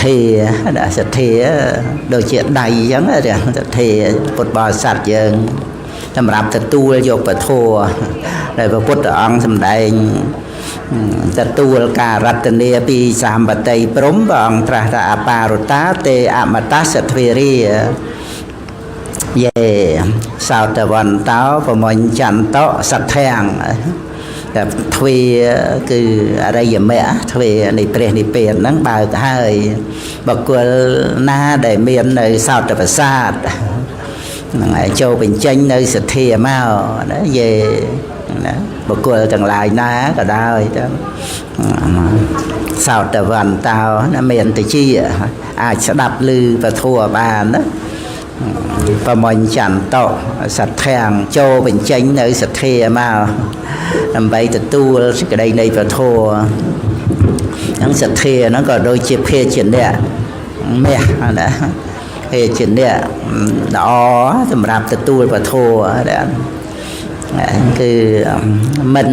ទ្ធាណាសទ្ធាដូចជាដៃអញ្ចឹងសទ្ធាពុទ្ធបរិស័ទយើងសម្រាប់ទទួលយកពធដែលព្រះពុទ្ធអង្គសម្ដែងទទួលការរតនាពីសម្បតិព្រំព្រះអង្គត្រាស់ថាអបារុតាទេអមតសទ្វិរាយេសោតវន្តោប្រមញ្ចន្តោសទ្ធាំងតែទ្វាគឺអរិយមគ្គទ្វានៃព្រះនិព្វានហ្នឹងបើកហើយបុគ្គលណាដែលមាននៅសោតប្រសាទហ្នឹងហើយចូលបញ្ចេញនៅសទ្ធាមកណាយេណាបុគ្គលទាំងឡាយណាក៏ដោយទៅសោតវន្តោណាមានតិចអាចស្ដាប់ឮពធបានណាប្រមញ្ចន្តោសទ្ធាំងចូលបញ្ចេញនៅសទ្ធាមកដើម្បីទទួលសេចក្តីនៃពធហ្នឹងសទ្ធាហ្នឹងក៏ដូចជាភេជ្ជៈមាសណាភេជ្ជៈល្អសម្រាប់ទទួលពធគឺមិន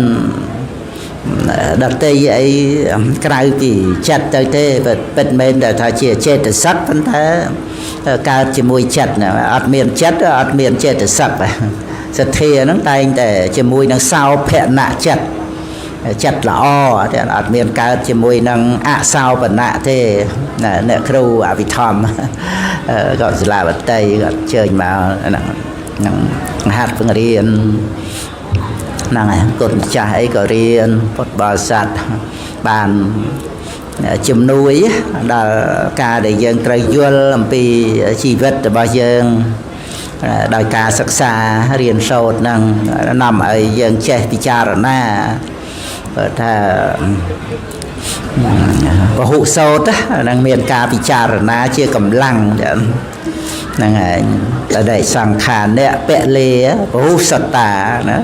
ដតីអីក្រៅពីចិត្តទៅទេពិតមែនតែថាជាចេតសិកប៉ុន្តែកើតជាមួយចិត្តអត់មានចិត្តអត់មានចេតសិកសទ្ធាហ្នឹងតែងតែជាមួយនឹងសោភនៈចិត្តចិត្តល្អតែអត់មានកើតជាមួយនឹងអសោបនៈទេអ្នកគ្រូអភិធម្មក៏សាលាវតីក៏អញ្ជើញមកហ្នឹងហាត់បង្រៀនហ្នឹងហើយកូនម្ចាស់អីក៏រៀនពុទ្ធបរិស័ទបានជំនួយដល់ការដែលយើងត្រូវយល់អំពីជីវិតរបស់យើងដោយការសិក្សារៀនសូត្រហ្នឹងនាំឲ្យយើងចេះពិចារណាបើថាពហុសូត្រហ្នឹងមានការពិចារណាជាកម្លាំងហ្នឹងហើយតដែលសង្ខារៈពលេពហុសតាណា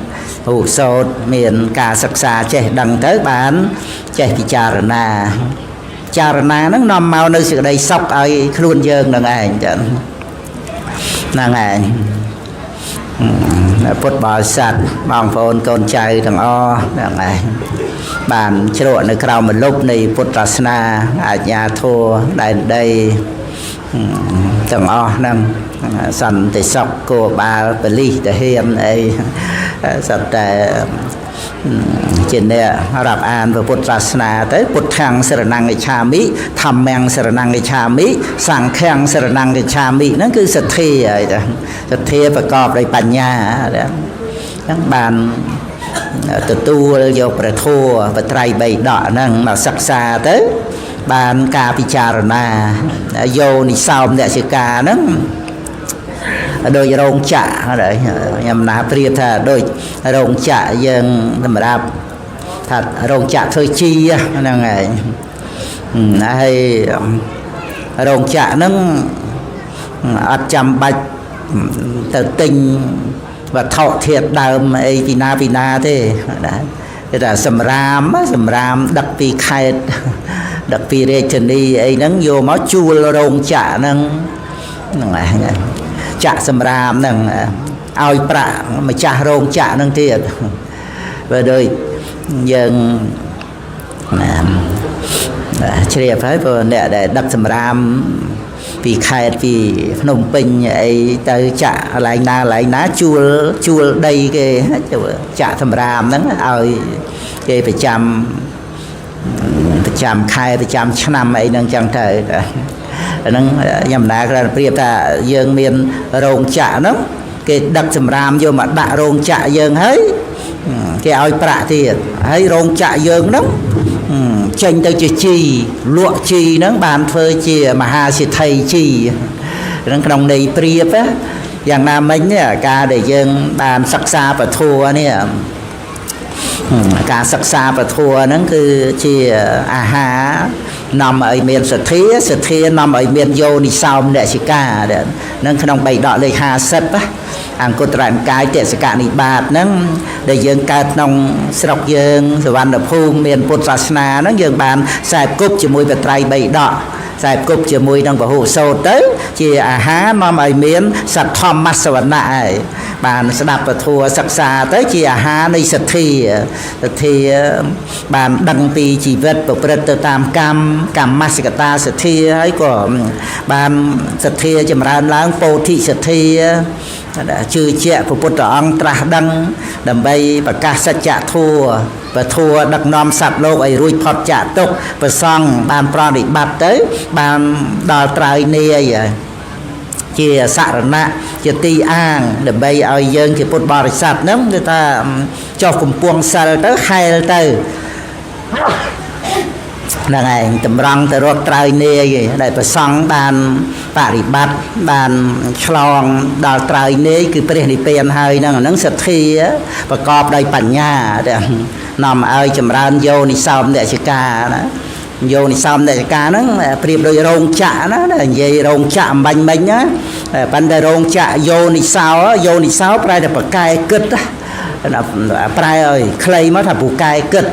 ពហុសូត្រមានការសិក្សាចេះដឹងទៅបានចេះពិចារណាចារណាហ្នឹងនាំមកនៅសេចក្តីសុខឲ្យខ្លួនយើងនឹងឯងចឹងហ្នឹងឯងពុទ្ធបរិស័ទបងប្អូនកូនចៅទាំងអស់ហ្នឹងឯងបានជ្រក់នៅក្រោមម្លប់នៃពុទ្ធសាសនាអាជ្ញាធម៌ដែនដីទាំងអស់ហ្នឹងសន្តិសុខគោបាលប៉ូលីសទាហានអីសុទ្ធតែជាអ្នករាប់អានពុទ្ធសាសនាទៅពុទ្ធាំងសរណង្កិច្ឆាមិធម្មំសរណង្កិច្ឆាមិសង្ឃំសរណង្កិច្ឆាមិហ្នឹងគឺសទ្ធាហើយសទ្ធាប្រកបដោយបញ្ញាហ្នឹងបានទទួលយកព្រះធម៌បត្រៃបីដកហ្នឹងមកសិក្សាទៅបានការពិចារណាយោនិសោមអ្នកសិកាហ្នឹងដូចរោងចក្រខ្ញុំណាប្រៀបថាដូចរោងចក្រយើងសម្រាប់ថារោងចក្រធ្វើជីហ្នឹងហើយហើយរោងចក្រហ្នឹងអត់ចាំបាច់ទៅទិញវត្ថុធាតុដើមអីពីណាពីណាទេណាគេថាសម្រាមដឹកពីខេត្តដឹកពីរាជធានីអីហ្នឹងយកមកជួលរោងចក្រហ្នឹងហ្នឹងហើយចាក់សម្រាមហ្នឹងឲ្យប្រាក់ម្ចាស់រោងចក្រហ្នឹងទៀតបើដូចយើងណាជ្រាបហើយព្រោះអ្នកដែលដឹកសម្រាមពីខេត្តពីភ្នំពេញអីទៅចាក់កន្លែងណាកន្លែងណាជួលដីគេចាក់សម្រាមហ្នឹងឲ្យគេប្រចាំខែប្រចាំឆ្នាំអីហ្នឹងចឹងទៅហ្នឹងខ្ញុំណាគ្រាន់តែប្រៀបថាយើងមានរោងចក្រហ្នឹងគេដឹកសម្រាមយកមកដាក់រោងចក្រយើងហើយគេឲ្យប្រាក់ទៀតហើយរោងចក្រយើងហ្នឹងចេញទៅជាជីលក់ជីហ្នឹងបានធ្វើជាមហាសេដ្ឋីជីហ្នឹងក្នុងន័យប្រៀបយ៉ាងណាមិញនេះការដែលយើងបានសិក្សាពធនេះការសិក្សាពធហ្នឹងគឺជាអាហារនាំឲ្យមានសទ្ធាសទ្ធានាំឲ្យមានយោនិសោមនសិកាហ្នឹងក្នុងបៃដកលេខ50អង្គុត្តរនិកាយទេសកនិបាតហ្នឹងដែលយើងកើតក្នុងស្រុកយើងសវណ្ណភូមិមានពុទ្ធសាសនាហ្នឹងយើងបានខ្សែគប់ជាមួយបត្រៃបៃដកខ្សែគប់ជាមួយនឹងពហុសូត្រទៅជាអាហារនាំឲ្យមានសទ្ធម្មសវណៈហើយ បានស្ដាប់ពធសិក្សាទៅជាអាហារនៃសទ្ធាសទ្ធាបានដឹងពីជីវិតប្រព្រឹត្តទៅតាមកម្មកម្មសកតាសទ្ធាហើយក៏បានសទ្ធាចម្រើនឡើងពោធិសទ្ធាជឿជាក់ព្រះពុទ្ធអង្គត្រាស់ដឹងដើម្បីប្រកាសសច្ចធម៌ពធដឹកនាំសត្វលោកឲ្យរួចផុតចាកទុក្ខព្រះសង្ឃបានប្រតិបត្តិទៅបានដល់ត្រើយនាយជាសរណៈជាទីអាងដើម្បីឲ្យយើងជាពុទ្ធបរិស័ទហ្នឹងគឺថាចុះកំពង់សិលទៅហែលទៅហ្នឹងឯងតម្រង់ទៅរកត្រើយនាយដែលព្រះសង្ឃបានបរិបត្តិបានឆ្លងដល់ត្រើយនាយគឺព្រះនិព្វានហើយហ្នឹងហ្នឹងសទ្ធាប្រកបដោយបញ្ញានាំឲ្យចម្រើនយោនិសោមនសិការណាយោនិសោមនសិការហ្នឹងប្រៀបដូចរោងចក្រណានិយាយរោងចក្រអំបញ្ញមិញណាប៉ុន្តែរោងចក្រយោនិសោយោនិសោប្រែតែប្រកែគិតប្រែឲ្យខ្លីមកថាពូកែគិត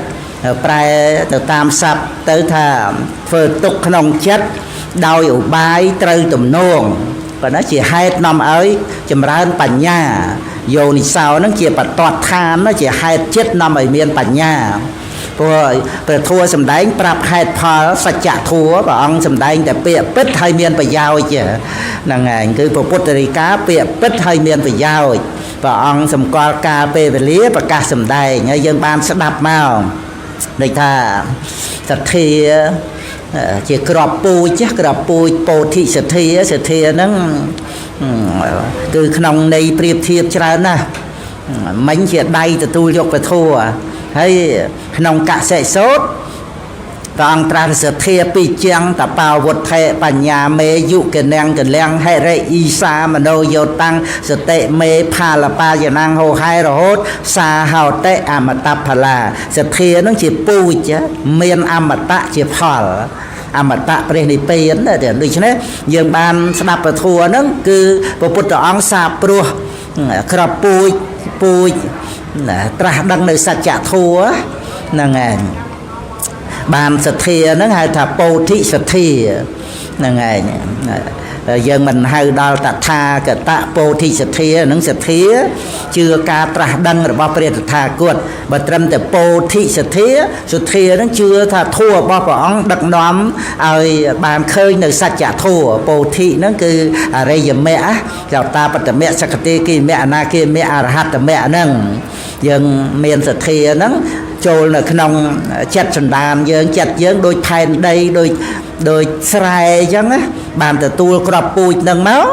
ប្រែទៅតាមស័ព្ទទៅថាធ្វើទុកក្នុងចិត្តដោយឧបាយត្រូវទំនងប៉ុន្តែជាហេតុនាំឲ្យចម្រើនបញ្ញាយោនិសោហ្នឹងជាបតតឋានជាហេតុចិត្តនាំឲ្យមានបញ្ញាព្រោះព្រះធម៌សម្ដែងប្រាប់ហេតុផលសច្ចធម៌ព្រះអង្គសម្ដែងតែពាក្យពិតហើយមានប្រយោជន៍ហ្នឹងឯងគឺព្រះពុទ្ធរិកាពាក្យពិតហើយមានប្រយោជន៍ព្រះអង្គសម្គាល់កាលពេលវេលាប្រកាសសម្ដែងហើយយើងបានស្ដាប់មកដូចថាសទ្ធាជាក្របពូជក្របពូជពោធិសទ្ធាសទ្ធាហ្នឹងគឺក្នុងន័យប្រៀបធៀបច្រើនណាស់មិញជាដៃទទួលយកពធហើយក្នុងកសិសោតព្រះអង្គត្រាស់សទ្ធាពីជាងតបោវុទ្ធិបញ្ញាមេយុកនាងកលៀងហិរិអ៊ីសាមនោយោតាំងសតិមេផាលបាយណាងហោហែរហូតសាហោតិអមតផលាសទ្ធានឹងជាពូជមានអមតៈជាផលអមតៈព្រះនិព្វានដូច្នេះយើងបានស្ដាប់ពធហ្នឹងគឺព្រះពុទ្ធអង្គសាបព្រោះក្របពូជពូជត្រាស់ដឹងនៅសច្ចធម៌ហ្នឹងឯងបានសទ្ធាហ្នឹងហៅថាពោធិសទ្ធាហ្នឹងឯងយើងមិនហៅដល់តថាគតពោធិសទ្ធាហ្នឹងសទ្ធាជឿការត្រាស់ដឹងរបស់ព្រះតថាគតបើត្រឹមតែពោធិសទ្ធាសទ្ធាហ្នឹងជឿថាធម៌របស់ព្រះអង្គដឹកនាំឲ្យបានឃើញនៅសច្ចធម៌ពោធិហ្នឹងគឺអរិយមគ្គចតាបត្តមគ្គសកតិគិមគ្គអនាគិមគ្គអរហត្តមគ្គហ្នឹងយើងមានសទ្ធាហ្នឹងចូលនៅក្នុងចិត្តសន្តានយើងចិត្តយើងដូចផែនដីដូចស្រែអញ្ចឹងណាបានទទួលក្របពូជហ្នឹងមក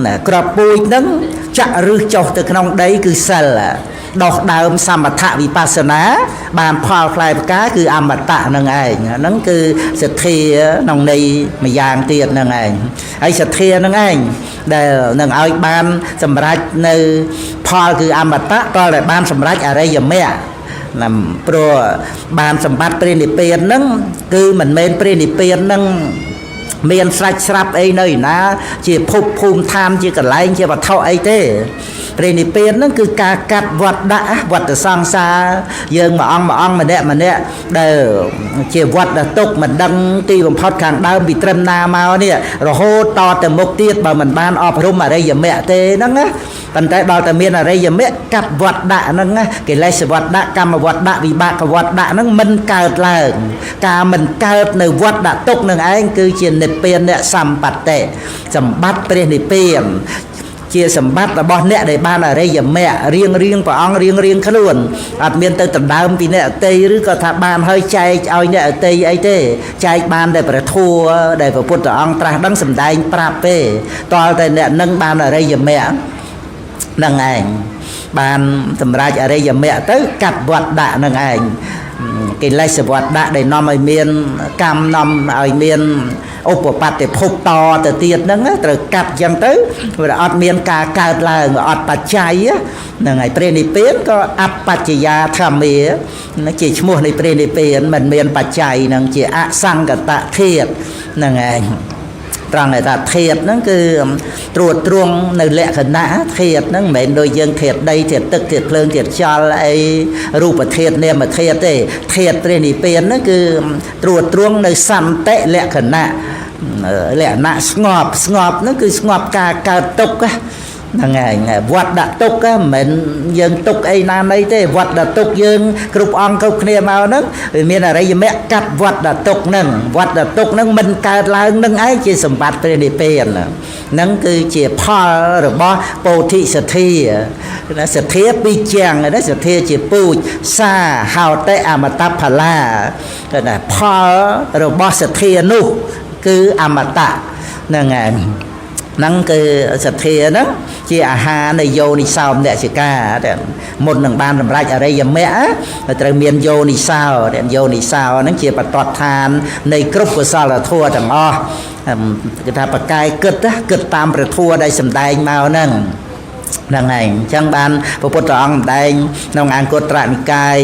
ណាក្របពូជហ្នឹងចាក់ឫសចុះទៅក្នុងដីគឺសិលដោះដើមសមថវិបស្សនាបានផលផ្លែផ្កាគឺអមតៈហ្នឹងឯងហ្នឹងគឺសទ្ធាក្នុងន័យម្យ៉ាងទៀតហ្នឹងឯងហើយសទ្ធាហ្នឹងឯងដែលនឹងឲ្យបានសម្រេចនៅផលគឺអមតៈតតែបានសម្រេចអរិយមគ្គណាព្រោះបានសម្បត្តិព្រះនិព្វានហ្នឹងគឺមិនមែនព្រះនិព្វានហ្នឹងមានស្រេចស្រាប់អីនៅឯណាជាភពភូមិឋានជាកន្លែងជាវត្ថុអីទេព្រះនិព្វានហ្នឹងគឺការកាត់វត្តដាក់វត្តសង្សារយើងមួយអង្គមួយអង្គម្នាក់ម្នាក់ដែលជាវត្តដែលទុកមិនដឹងទីបំផុតខាងដើមពីត្រឹមណាមកនេះរហូតតទៅមុខទៀតបើមិនបានអប់រំអរិយមគ្គទេហ្នឹងណាប៉ុន្តែដល់តែមានអរិយមគ្គកាត់វត្តដាក់ហ្នឹងណាកិលេសវត្តដាក់កម្មវត្តដាក់វិបាកវត្តដាក់ហ្នឹងមិនកើតឡើងការមិនកើតនៅវត្តដាក់ទុកនឹងឯងគឺជានិព្វានសម្បត្តិសម្បត្តិព្រះនិព្វានជាសម្បត្តិរបស់អ្នកដែលបានអរិយមគ្គរៀងរៀងព្រះអង្គរៀងរៀងខ្លួនអត់មានទៅដណ្ដើមពីអ្នកអតីឬក៏ថាបានហើយចែកឲ្យអ្នកអតីអីទេចែកបានតែព្រះធម៌ដែលព្រះពុទ្ធអង្គត្រាស់ដឹងសម្ដែងប្រាប់ទេតលតែអ្នកនឹងបានអរិយមគ្គនឹងឯងបានសម្រេចអរិយមគ្គទៅកាត់វត្តដាក់នឹងឯងកិលេសវត្តដាក់ដែលនាំឲ្យមានកម្មនាំឲ្យមានឧបបត្តិភពតទៅទៀតហ្នឹងត្រូវកាត់ចឹងទៅវាអត់មានការកើតឡើងវាអត់បច្ច័យហ្នឹងហើយព្រះនិព្វានក៏អបច្ចយាធម្មាជាឈ្មោះនៃព្រះនិព្វានមិនមានបច្ច័យហ្នឹងជាអសង្កតធាតុហ្នឹងឯងត្រង់ថាធាតុហ្នឹងគឺត្រួតត្រងនៅលក្ខណៈធាតុហ្នឹងមិនមែនដូចយើងធាតុដីធាតុទឹកធាតុភ្លើងធាតុខ្យល់អីរូបធាតុនាមធាតុទេធាតុព្រះនិព្វានហ្នឹងគឺត្រួតត្រងនៅសន្តិលក្ខណៈលក្ខណៈស្ងប់ស្ងប់ហ្នឹងគឺស្ងប់ការកើតទុក្ខ ហ្នឹងហើយវត្តដាក់ទុកមិនមែនយើងទុកអីណាណីទេវត្តដាក់ទុកយើងគ្រប់អង្គគ្រប់គ្នាមកហ្នឹងវាមានអរិយមគ្គកាត់វត្តដាក់ទុកហ្នឹងវត្តដាក់ទុកហ្នឹងមិនកើតឡើងនឹងឯងជាសម្បត្តិព្រះនិព្វានហ្នឹងគឺជាផលរបស់ពោធិសទ្ធាណាសទ្ធាពីរជាងណាសទ្ធាជាពូជសាហោតិអមតផលាណាផលរបស់សទ្ធានោះគឺអមតៈហ្នឹងឯងហ្នឹងគឺសទ្ធាហ្នឹងជាអាហារនៃយោនិសោមនសិកាមុននឹងបានសម្រេចអរិយមគ្គត្រូវមានយោនិសោយោនិសោហ្នឹងជាបតតឋាននៃគ្រប់កុសលធម៌ទាំងអស់គេថាបកាយគិតគិតតាមព្រះធម៌ដែលសម្ដែងមកហ្នឹងហ្នឹងហើយអញ្ចឹងបានព្រះពុទ្ធអង្គសម្ដែងក្នុងអង្គត្រនិកាយ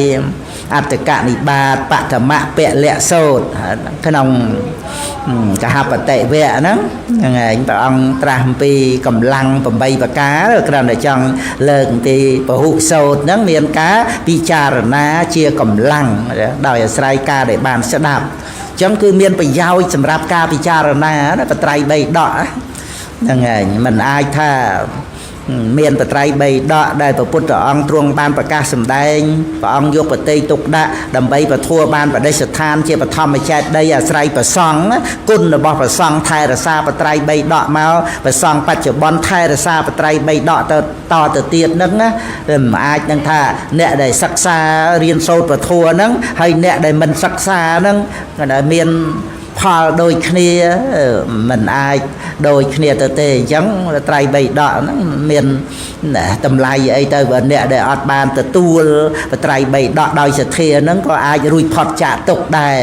អត្តកនិបាតបឋមពលៈសោតក្នុងកហបតិវៈហ្នឹងហ្នឹងឯងព្រះអង្គត្រាស់អំពីកម្លាំង8ប្រការគ្រាន់តែចង់លើកអំពីពហុសោតហ្នឹងមានការពិចារណាជាកម្លាំងដោយអាស្រ័យការដែលបានស្ដាប់អញ្ចឹងគឺមានប្រយោជន៍សម្រាប់ការពិចារណាបត្រៃបីដកហ្នឹងឯងមិនអាចថាមានបត្រៃបីដកដែលព្រះពុទ្ធអង្គទ្រង់បានប្រកាសសម្ដែងព្រះអង្គយកបតិទុកដាក់ដើម្បីពធបានបដិស្ថានជាបឋមចេតិយអាស្រ័យព្រះសង្ឃគុណរបស់ព្រះសង្ឃថែរក្សាបត្រៃបីដកមកព្រះសង្ឃបច្ចុប្បន្នថែរក្សាបត្រៃបីដកទៅតទៅទៀតហ្នឹងណាមិនអាចនឹងថាអ្នកដែលសិក្សារៀនសូត្រពធហ្នឹងហើយអ្នកដែលមិនសិក្សាហ្នឹងដែលមានផលដូចគ្នាមិនអាចដូចគ្នាទៅទេអញ្ចឹងត្រៃបីដកហ្នឹងមានតម្លៃអីទៅបើអ្នកដែលអត់បានទទួលត្រៃបីដកដោយសទ្ធាហ្នឹងក៏អាចរួចផុតចាកទុកដែរ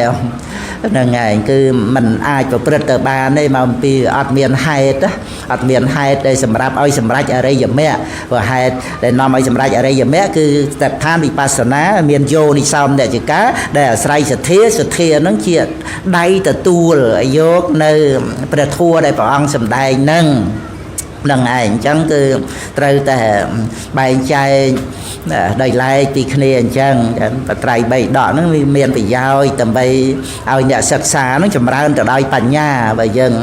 ហ្នឹងហើយគឺมันអាចប្រព្រឹត្តទៅបានទេមកអំពីអត់មានហេតុអត់មានហេតុដែលសម្រាប់ឲ្យសម្រេចអរិយមគ្គព្រោះហេតុដែលនាំឲ្យសម្រេចអរិយមគ្គគឺស្ថិដ្ឋានវិបស្សនាមានយោនិសោមនជកាដែលអាស្រ័យសទ្ធាសទ្ធាហ្នឹងជាដៃទទួលយកនៅព្រះធម៌ដែលព្រះអង្គសម្ដែងហ្នឹងនឹងឯងអញ្ចឹងគឺត្រូវតែបែងចែកដោយឡែកពីគ្នាអញ្ចឹងបត្រៃបីដកហ្នឹងវាមានប្រយោជន៍ដើម្បីឲ្យអ្នកសិក្សាហ្នឹងចម្រើនទៅដោយបញ្ញាបើយើង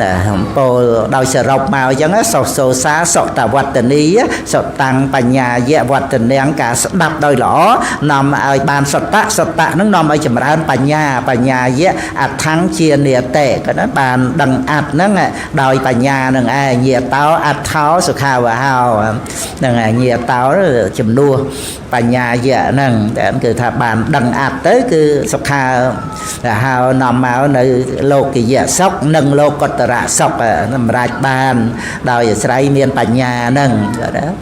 ណាពោលដោយសរុបមកអញ្ចឹងសោសូសាសុតវត្តនីសុតាំងបញ្ញាយវត្តនាងការស្ដាប់ដោយល្អនាំឲ្យបានសតៈសតៈហ្នឹងនាំឲ្យចម្រើនបញ្ញាបញ្ញាយៈអដ្ឋੰជានិតិក៏ណាបានដឹងអត្ថហ្នឹងដោយបញ្ញានឹងឯងញាតោអត្ថោសុខាវហោហ្នឹងឯងញាតោជំនួសបញ្ញាយៈហ្នឹងតែគឺថាបានដឹងអត្ថទៅគឺសុខាហៅនាំមកនៅលោកយៈសុខនិងលោកតរៈសុខសម្រាប់បានដោយអាស្រ័យមានបញ្ញាហ្នឹង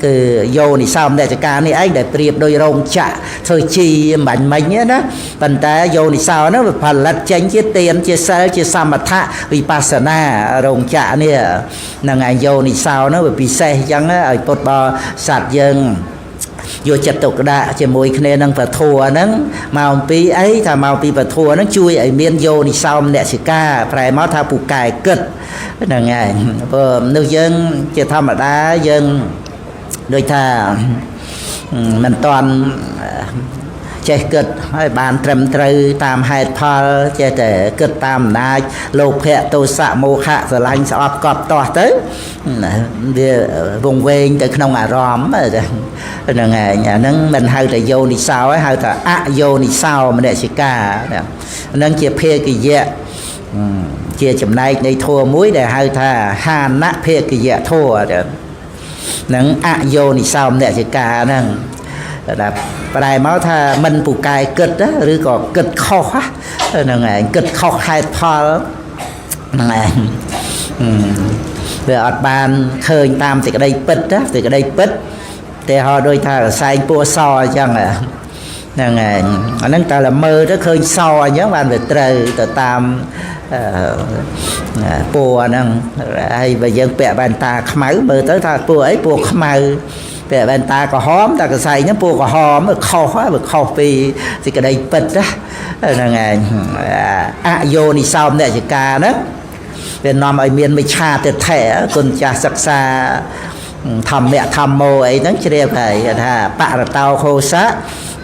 គឺយោនិសោមនចការនេះឯងដែលប្រៀបដោយរោងចក្រធ្វើជីបាញ់មិញណាប៉ុន្តែយោនិសោហ្នឹងវាផលិតចេញជាទានជាសិលជាសមថៈវិបស្សនារោងចក្រនេះហ្នឹងឯងយោនិសោហ្នឹងវាពិសេសអញ្ចឹងឲ្យពុទ្ធបរិស័ទយើងយកចិត្តទុកដាក់ជាមួយគ្នានឹងពធហ្នឹងមកអំពីអីថាមកពីពធហ្នឹងជួយឲ្យមានយោនិសោមនសិកាប្រែមកថាពូកែគិតហ្នឹងឯងព្រោះមនុស្សយើងជាធម្មតាយើងដូចថាមិនតាន់ចេះគិតហើយបានត្រឹមត្រូវតាមហេតុផលចេះតែគិតតាមអំណាចលោភៈទោសៈមោហៈស្រឡាញ់ស្អប់កប់ទាស់ទៅវាវង្វេងទៅក្នុងអារម្មណ៍ហ្នឹងឯងអាហ្នឹងមិនហៅថាយោនិសោឯងហៅថាអយោនិសោមនសិកាហ្នឹងជាភាគយៈជាចំណែកនៃធម៌មួយដែលហៅថាហានៈភាគយៈធម៌ហ្នឹងអយោនិសោមនសិកាហ្នឹងតែប្រែមកថាមិនពូកែគិតឬក៏គិតខុសហ្នឹងឯងគិតខុសហេតុផលហ្នឹងឯងវាអត់បានឃើញតាមសេចក្តីពិតណាសេចក្តីពិតតែហៅដូចថាកសែងពួរសអញ្ចឹងហ្នឹងឯងអាហ្នឹងតែមើលទៅឃើញសអញ្ចឹងបានវាត្រូវទៅតាមពួរហ្នឹងហើយបើយើងពាក់វ៉ែនតាខ្មៅមើលទៅថាពួរអីពួរខ្មៅពាក់វ៉ែនតាក្រហមតែកសែងហ្នឹងពួរក្រហមខុសវាខុសពីសេចក្តីពិតណាហ្នឹងឯងអយោនិសោមនជកាហ្នឹងវានាំឲ្យមានមិច្ឆាទិដ្ឋិគុណចាស់សិក្សាធម្មៈធម្មោអីហ្នឹងជ្រាបហើយថាបរតោខោសៈ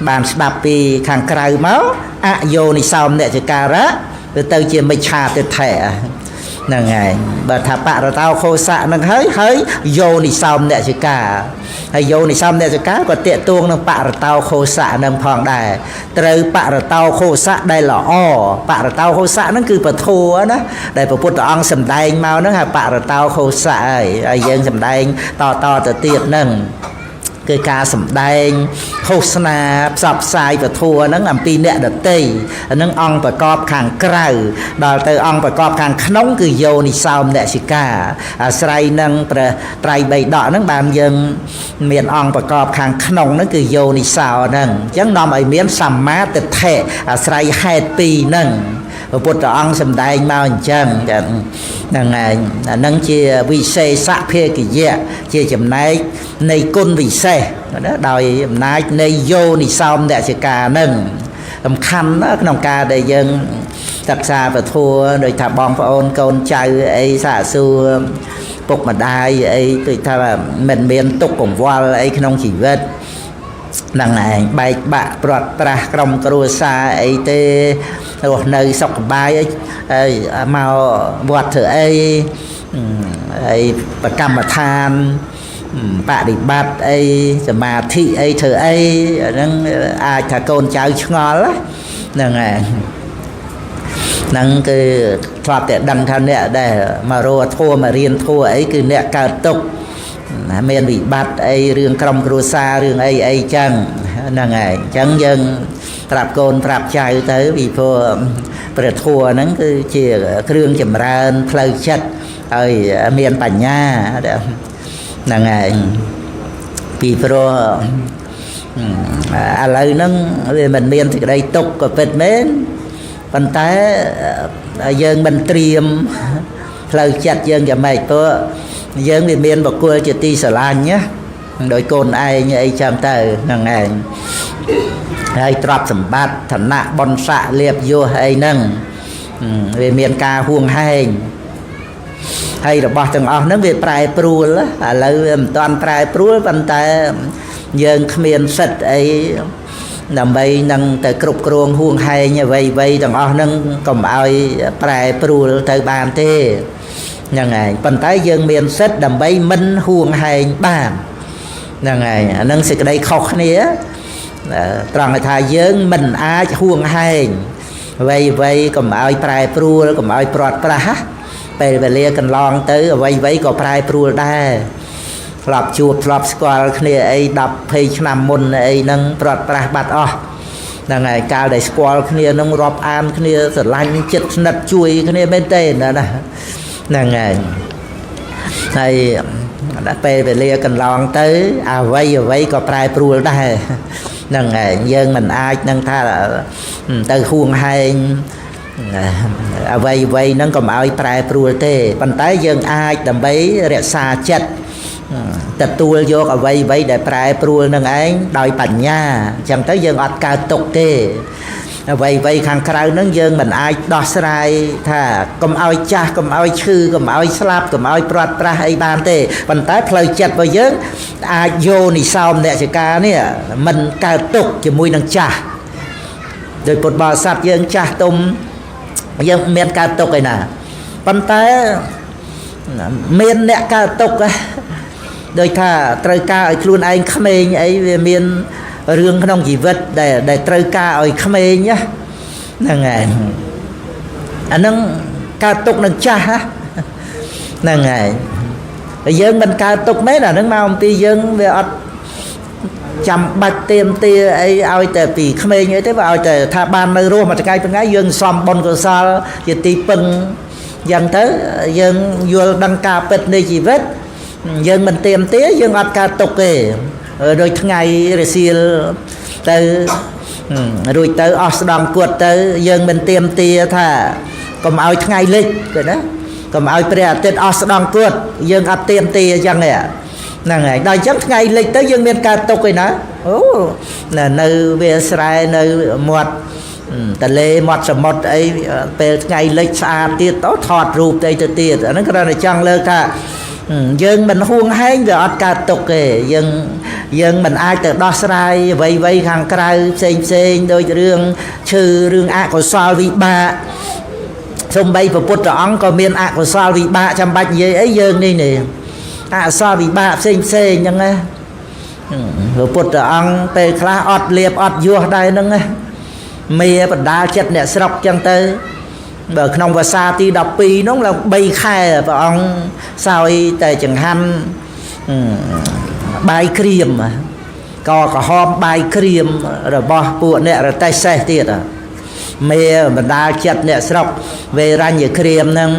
បានស្ដាប់ពីខាងក្រៅមកអយោនិសោមនជការៈវាទៅជាមិច្ឆាទិដ្ឋិ ហ្នឹងហើយបើថាបរតោខោសៈហ្នឹងហើយហើយយោនិសោមនសិកាហើយយោនិសោមនសិកាក៏តាកទួងនឹងបរតោខោសៈនឹងផងដែរត្រូវបរតោខោសៈដែលល្អបរតោខោសៈហ្នឹងគឺពធណាដែលព្រះពុទ្ធអង្គសម្ដែងមកហ្នឹងហៅបរតោខោសៈហើយហើយយើងសម្ដែងតតទៅទៀតហ្នឹងគឺការសម្ដែងឃោសនាផ្សព្វផ្សាយពធហ្នឹងអំពីអ្នកដតីហ្នឹងអង្គប្រកបខាងក្រៅដល់ទៅអង្គប្រកបខាងក្នុងគឺយោនិសោមនសិកាអាស្រ័យនឹងព្រះត្រៃបិដកហ្នឹងបានយើងមានអង្គប្រកបខាងក្នុងហ្នឹងគឺយោនិសោហ្នឹងអញ្ចឹងនាំឲ្យមានសម្មាទិដ្ឋិអាស្រ័យហេតុពីរហ្នឹងព្រះពុទ្ធអង្គសម្ដែងមកអញ្ចឹងហ្នឹងឯងអាហ្នឹងជាវិសេសភាគយៈជាចំណែកនៃគុណវិសេសណាដោយអំណាចនៃយោនិសោមនសិកាហ្នឹងសំខាន់ណាស់ក្នុងការដែលយើងសិក្សាពធដោយថាបងប្អូនកូនចៅអីសាកសួរពុកម្ដាយអីដូចថាមិនមានទុក្ខកង្វល់អីក្នុងជីវិតហ្នឹងឯងបែកបាក់ព្រាត់ប្រាសក្រុមគ្រួសារអីទេរស់នៅសុខសប្បាយអីមកវត្តធ្វើអីហើយប្រកម្មដ្ឋានបដិបត្តិអីសមាធិអីធ្វើអីអាហ្នឹងអាចថាកូនចៅឆ្ងល់ហ្នឹងឯងហ្នឹងគឺធ្លាប់តែដឹងថាអ្នកដែលមករកធัวមករៀនធัวអីគឺអ្នកកើតទុក្ខមានវិបត្តិអីរឿងក្រុមគ្រួសាររឿងអីអីចឹងហ្នឹងឯងអញ្ចឹងយើងប្រាប់កូនប្រាប់ចៅទៅពីព្រោះព្រះធម៌ហ្នឹងគឺជាគ្រឿងចម្រើនផ្លូវចិត្តឲ្យមានបញ្ញាហ្នឹងឯងពីព្រោះឥឡូវហ្នឹងវាមិនមានសេចក្តីទុក្ខក៏ពិតមែនប៉ុន្តែយើងមិនត្រៀមផ្លូវចិត្តយើងយ៉ាងម៉េចព្រោះយើងវាមានបុគ្គលជាទីស្រឡាញ់ណាដោយកូនឯងអីចឹងទៅហ្នឹងឯងហើយទ្រព្យសម្បត្តិឋានៈបុណ្យស័ក្តិលាភយសអីហ្នឹងវាមានការហួងហែងហើយរបស់ទាំងអស់ហ្នឹងវាប្រែប្រួលឥឡូវវាមិនទាន់ប្រែប្រួលប៉ុន្តែយើងគ្មានសិទ្ធិអីដើម្បីនឹងទៅគ្រប់គ្រងហួងហែងអ្វីៗទាំងអស់ហ្នឹងកុំឲ្យប្រែប្រួលទៅបានទេហ្នឹងឯងប៉ុន្តែយើងមានសិទ្ធិដើម្បីមិនហួងហែងបានហ្នឹងឯងអាហ្នឹងសេចក្តីខុសគ្នាត្រង់ថាយើងមិនអាចហួងហែងអ្វីៗកុំឲ្យប្រែប្រួលកុំឲ្យព្រាត់ប្រាសពេលវេលាកន្លងទៅអ្វីៗក៏ប្រែប្រួលដែរធ្លាប់ជួបធ្លាប់ស្គាល់គ្នាអី10 20ឆ្នាំមុនអីហ្នឹងព្រាត់ប្រាសបាត់អស់ហ្នឹងហើយកាលដែលស្គាល់គ្នាហ្នឹងរាប់អានគ្នាស្រឡាញ់ចិត្តស្និទ្ធជួយគ្នាមែនទេណាហ្នឹងហើយហើយដល់ពេលវេលាកន្លងទៅអ្វីអ្វីក៏ប្រែប្រួលដែរហ្នឹងហើយយើងមិនអាចនឹងថាទៅហួងហែងអ្វីអ្វីហ្នឹងកុំឲ្យប្រែប្រួលទេប៉ុន្តែយើងអាចដើម្បីរក្សាចិត្តទទួលយកអ្វីអ្វីដែលប្រែប្រួលនឹងឯងដោយបញ្ញាអញ្ចឹងទៅយើងអត់កើតទុក្ខទេអ្វីអ្វីខាងក្រៅហ្នឹងយើងមិនអាចដោះស្រាយថាកុំឲ្យចាស់កុំឲ្យឈឺកុំឲ្យស្លាប់កុំឲ្យព្រាត់ប្រាសអីបានទេប៉ុន្តែផ្លូវចិត្តរបស់យើងអាចយោនិសោមនសិកានេះមិនកើតទុក្ខជាមួយនឹងចាស់ដោយពុទ្ធបរិស័ទយើងចាស់ទុំយើងមានកើតទុក្ខឯណាប៉ុន្តែមានអ្នកកើតទុក្ខដោយថាត្រូវការឲ្យខ្លួនឯងក្មេងអីវាមានរឿងក្នុងជីវិតដែលត្រូវការឲ្យក្មេងណាហ្នឹងហើយអាហ្នឹងកើតទុក្ខនឹងចាស់ហ្នឹងហើយតែយើងមិនកើតទុក្ខមែនអាហ្នឹងមកអំពីយើងវាអត់ចាំបាច់ទៀមទាអីឲ្យតែពីក្មេងអីទេបើឲ្យតែថាបាននៅរស់មួយថ្ងៃមួយថ្ងៃយើងសំបុណ្យកុសលជាទីពឹងយ៉ាងទៅយើងយល់ដឹងការពិតនៃជីវិតយើងមិនទៀមទាយើងអត់កើតទុក្ខទេដូចថ្ងៃរសៀលទៅរួចទៅអស់ស្ដង់គួតទៅយើងមិនទៀមទាថាកុំឲ្យថ្ងៃលិចគេណាកុំឲ្យព្រះអាទិត្យអស់ស្ដង់គួតយើងអត់ទៀមទាអញ្ចឹងទេហ្នឹងហើយដល់អញ្ចឹងថ្ងៃលិចទៅយើងមានកើតទុក្ខឯណាអូនៅវាស្រែនៅមាត់ទលេមាត់សមុទ្រអីពេលថ្ងៃលិចស្អាតទៀតទៅថតរូបទៅទៀតអាហ្នឹងគ្រាន់តែចង់លើកថាយើងមិនហួងហែងវាអត់កើតទុក្ខទេយើងមិនអាចទៅដោះស្រាយអ្វីៗខាងក្រៅផ្សេងផ្សេងដូចរឿងឈឺរឿងអកុសលវិបាក សំបីព្រះពុទ្ធអង្គក៏មានអកុសលវិបាកចាំបាច់និយាយអីយើងនេះនេះអកុសលវិបាកផ្សេងផ្សេងអញ្ចឹងណាព្រះពុទ្ធអង្គពេលខ្លះអត់លៀបអត់យោះដែរហ្នឹងណាមេបណ្ដាលចិត្តអ្នកស្រុកអញ្ចឹងទៅបើក្នុងវស្សាទី12នោះឡើង3ខែព្រះអង្គសោយតែចង្ហាន់បាយក្រៀមកក្រហមបាយក្រៀមរបស់ពួកអ្នករទេះសេះទៀតមេបណ្ដាលចិត្តអ្នកស្រុកវេរញ្ញក្រៀមហ្នឹង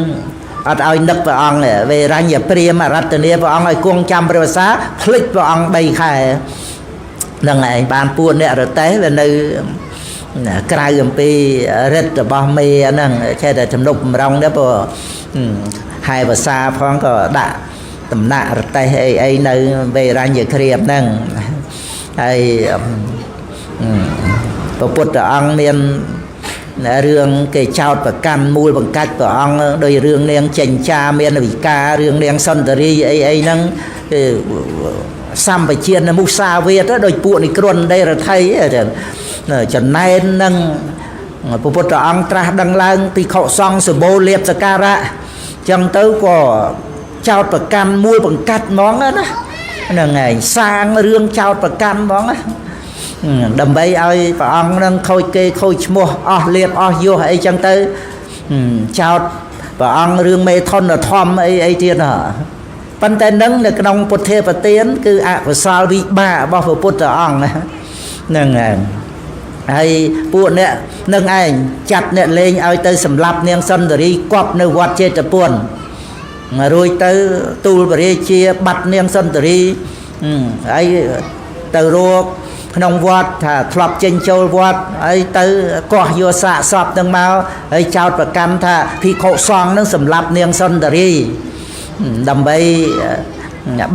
អត់ឲ្យនឹកព្រះអង្គវេរញ្ញព្រាមអរតនីព្រះអង្គឲ្យគង់ចាំព្រះវស្សាភ្លេចព្រះអង្គ3ខែហ្នឹងឯងបានពួកអ្នករទេះវានៅក្រៅអំពីរិទ្ធរបស់មេហ្នឹងចេះតែទំនប់បំរុងនេះព្រោះហែវស្សាផងក៏ដាក់តំណាក់រទេះអីអីនៅវេរញ្ញក្រៀមហ្នឹងហើយព្រះពុទ្ធអង្គមានរឿងគេចោតប្រកាន់មូលបង្កាច់ព្រះអង្គដោយរឿងនាងចេញចាមានវិការរឿងនាងសុន្ទរីអីអីហ្នឹងគឺសម្បជានមុសាវាទដោយពួកនិក្រនដេរថីចំណែននឹងព្រះពុទ្ធអង្គត្រាស់ដឹងឡើងភិក្ខុសង្ឃសម្បូរលៀបសការៈចឹងទៅក៏ចោតប្រកាន់មូលបង្កាច់ហ្មងណាហ្នឹងឯងសាងរឿងចោតប្រកាន់ហ្មងណាដើម្បីឲ្យព្រះអង្គនឹងខូចគេខូចឈ្មោះអស់លៀបអស់យោះអីចឹងទៅចោតព្រះអង្គរឿងមេថនធម្មអីអីទៀតណាប៉ុន្តែនឹងនៅក្នុងពុទ្ធាប្រទានគឺអកុសលវិបាករបស់ព្រះពុទ្ធអង្គហ្នឹងឯងហើយពួកអ្នកនឹងឯងចាត់អ្នកលេងឲ្យទៅសម្លាប់នាងសុន្ទរីគប់នៅវត្តចេតពុនរួចទៅទូលព្រះរាជាបាត់នាងសុន្ទរីហើយទៅរកក្នុងវត្តថាធ្លាប់ចេញចូលវត្តហើយទៅកោះយកសាកសពនឹងមកហើយចោតប្រកាន់ថាភិក្ខុសង្ឃនឹងសម្លាប់នាងសុន្ទរីដើម្បី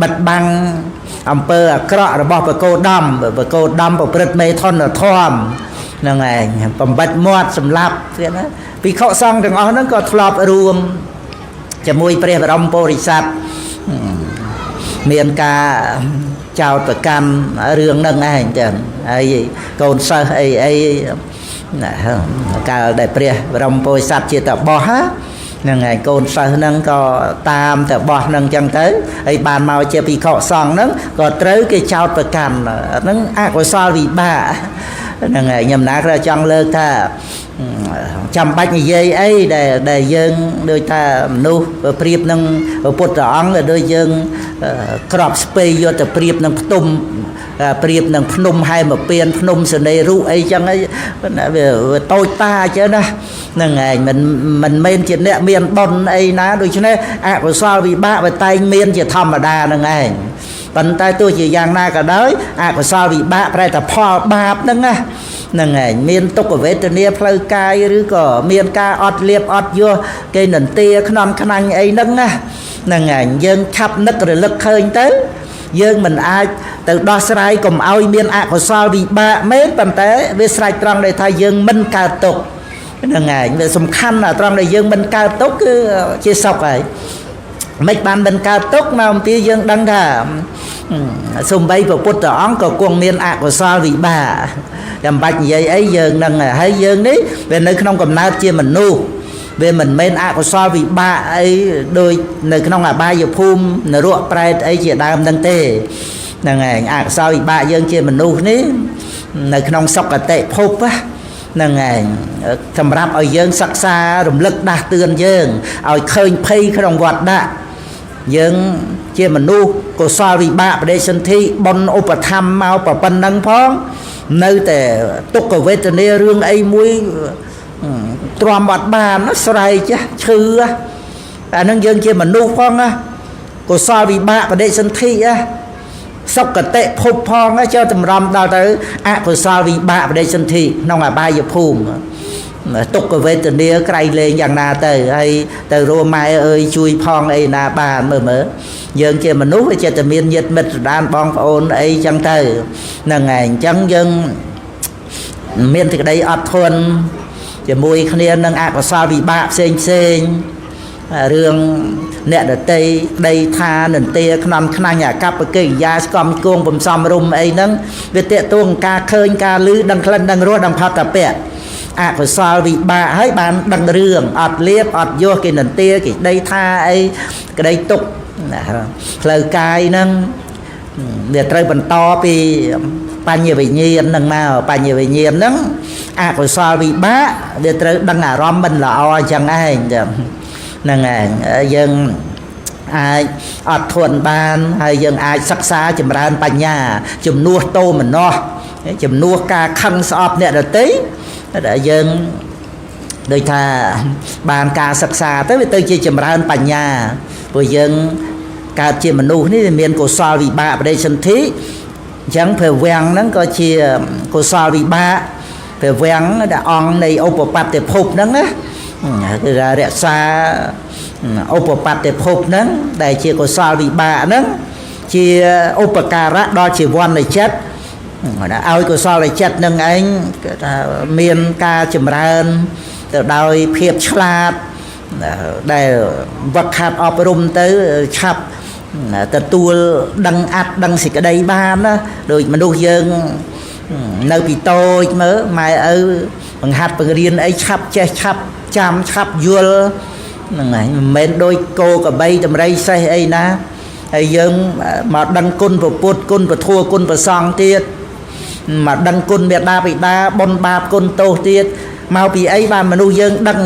បិទបាំងអំពើអាក្រក់របស់ប្រកោដំប្រកោដំប្រព្រឹត្តមេថនធម៌ហ្នឹងឯងបំបិតមាត់សម្លាប់ទៀតណាភិក្ខុសង្ឃទាំងអស់ហ្នឹងក៏ធ្លាប់រួមជាមួយព្រះបរមពុរិស័ទមានការចោតប្រកាន់រឿងហ្នឹងឯងចឹងហើយកូនសិស្សអីអីកាលដែលព្រះបរមពុរិស័ទជាតបោះហ្នឹងហើយកូនសិស្សហ្នឹងក៏តាមតបោះហ្នឹងចឹងទៅហើយបានមកជាភិក្ខុសង្ឃហ្នឹងក៏ត្រូវគេចោតប្រកាន់ហ្នឹងអកុសលវិបាកហ្នឹងហើយខ្ញុំណាក៏ចង់លើកថាចាំបាច់និយាយអីដែលយើងដូចថាមនុស្សប្រៀបនឹងពុទ្ធអង្គដូចយើងក្របស្ពៃយកទៅប្រៀបនឹងផ្ទុំប្រៀបនឹងភ្នំហែមពៀនភ្នំសនេរុអីចឹងវាតូចតាចឹងណាហ្នឹងឯងមិនមែនជាអ្នកមានបុណ្យអីណាដូច្នេះអកុសលវិបាកវាតែងមានជាធម្មតាហ្នឹងឯងប៉ុន្តែទោះជាយ៉ាងណាក៏ដោយអកុសលវិបាកប្រែតែផលបាបហ្នឹងណាហ្នឹងឯងមានទុក្ខវេទនាផ្លូវកាយឬក៏មានការអត់លៀបអត់យោះគេនន្ទាខ្នំខ្នាញ់អីហ្នឹងណាហ្នឹងឯងយើងឆាប់នឹករលឹកឃើញទៅយើងមិនអាចទៅដោះស្រាយកុំឲ្យមានអកុសលវិបាកមែនប៉ុន្តែវាស្រេចត្រង់ដែលថាយើងមិនកើតទុក្ខហ្នឹងឯងវាសំខាន់ត្រង់ដែលយើងមិនកើតទុក្ខគឺជាសុខហើយមិនបានមិនកើតទុក្ខមកអំពីយើងដឹងថាសំបីព្រះពុទ្ធអង្គក៏គង់មានអកុសលវិបាកចាំបាច់និយាយអីយើងនឹងហើយយើងនេះវានៅក្នុងកំណើតជាមនុស្សវាមិនមែនអកុសលវិបាកអីដូចនៅក្នុងអបាយភូមិនរកប្រែតអីជាដើមហ្នឹងទេហ្នឹងឯងអកុសលវិបាកយើងជាមនុស្សនេះនៅក្នុងសុគតិភពហ្នឹងឯងសម្រាប់ឲ្យយើងសិក្សារំលឹកដាស់តឿនយើងឲ្យឃើញភ័យក្នុងវត្តដាក់យើងជាមនុស្សកុសលវិបាកបដិសន្ធិបុណ្យឧបត្ថម្ភមកប៉ុណ្ណឹងផងនៅតែទុក្ខវេទនារឿងអីមួយទ្រាំអត់បានស្រែកឈឺអានឹងយើងជាមនុស្សផងណាកុសលវិបាកបដិសន្ធិសុគតិភពផងចូលតម្រាំដល់ទៅអកុសលវិបាកបដិសន្ធិក្នុងអបាយភូមិទុក្ខវេទនាក្រៃលែងយ៉ាងណាទៅហើយទៅរួមម៉ែអើយជួយផងអីណាបានមើលមើលយើងជាមនុស្សវាចេះតែមានញាតិមិត្តស្ដានបងប្អូនអីចឹងទៅហ្នឹងឯងអញ្ចឹងយើងមានសេចក្តីអត់ធន់ជាមួយគ្នានឹងអកុសលវិបាកផ្សេងផ្សេងរឿងអ្នកដតីដីថានន្ទាខ្នំខ្នាញ់អកប្បកិរិយាស្គមគងបំសំរុំអីហ្នឹងវាតេតួងការឃើញការឮដឹងក្លិនដឹងរសដឹងផតពៈ អកុសលវិបាកហើយបានដឹងរឿងអត់លៀបអត់យោគេនន្ទាគេដីថាអីក្តីទុកផ្លូវកាយហ្នឹងវាត្រូវបន្តពីបញ្ញវិញ្ញាណហ្នឹងមកបញ្ញវិញ្ញាណហ្នឹងអកុសលវិបាកវាត្រូវដឹងអារម្មណ៍មិនល្អអញ្ចឹងឯងហ្នឹងឯងយើងអាចអត់ធន់បានហើយយើងអាចសិក្សាចម្រើនបញ្ញាជំនួសតោមនោះជំនួសការខឹងស្អប់អ្នកដទៃដែលយើងដូចថាបានការសិក្សាទៅវាទៅជាចម្រើនបញ្ញាព្រោះយើងកើតជាមនុស្សនេះវាមានកុសលវិបាកបដិសន្ធិអញ្ចឹងព្រះវាំងហ្នឹងក៏ជាកុសលវិបាកព្រះវាំងដែលអង្គនៃឧបបត្តិភពហ្នឹងណាគឺថារក្សាឧបបត្តិភពហ្នឹងដែលជាកុសលវិបាកហ្នឹងជាឧបការៈដល់ជីវ័នចិត្តឲ្យកុសលចិត្តនឹងឯងគេថាមានការចម្រើនទៅដោយភាពឆ្លាតដែលវឹកហាត់អប់រំទៅឆាប់ទទួលដឹងអត្តដឹងសេចក្តីបានណាដូចមនុស្សយើងនៅពីតូចមើលម៉ែឪបង្ហាត់បង្រៀនអីឆាប់ចេះឆាប់ចាំឆាប់យល់ហ្នឹងហើយមិនមែនដូចគោក្របីតម្រៃសេះអីណាហើយយើងមកដឹងគុណព្រះពុទ្ធគុណព្រះធម៌គុណព្រះសង្ឃទៀតមកដឹងគុណមេដាបិតាបុណ្យបាបគុណទោសទៀតមកពីអីបានមនុស្សយើងដឹង